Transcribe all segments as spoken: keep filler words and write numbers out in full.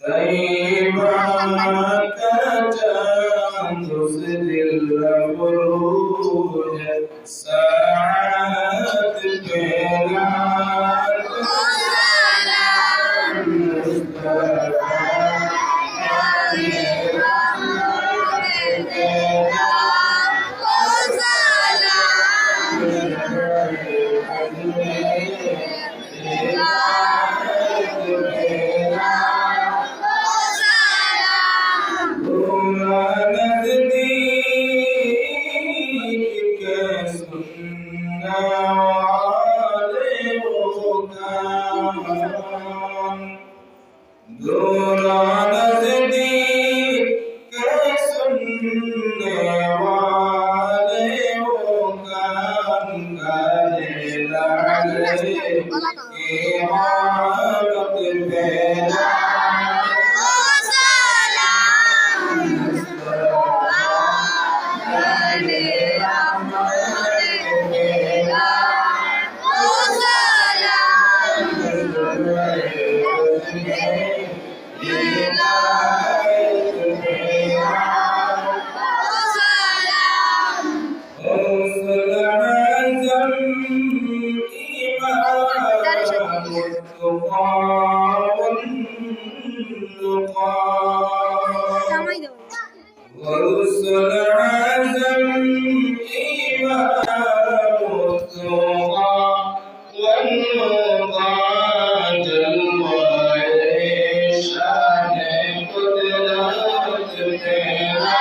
طیبہ کا چاند اس دل افروز، ساعت پہ لاکھ سلام مصطفیٰ، دور و نزدیک کے سننے والے، وہ کان کا دل لال کی آمد پہ لاکھ سلام مصطفیٰ، علی احمد پہ لاکھ سلام۔ غوث العظم امام التقیٰ، والمنتقیٰ جلوۂ شان قدرت تیرا۔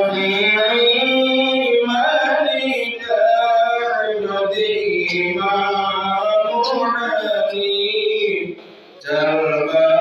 شافعی، مالک، احمد، امام حنیفہ، چار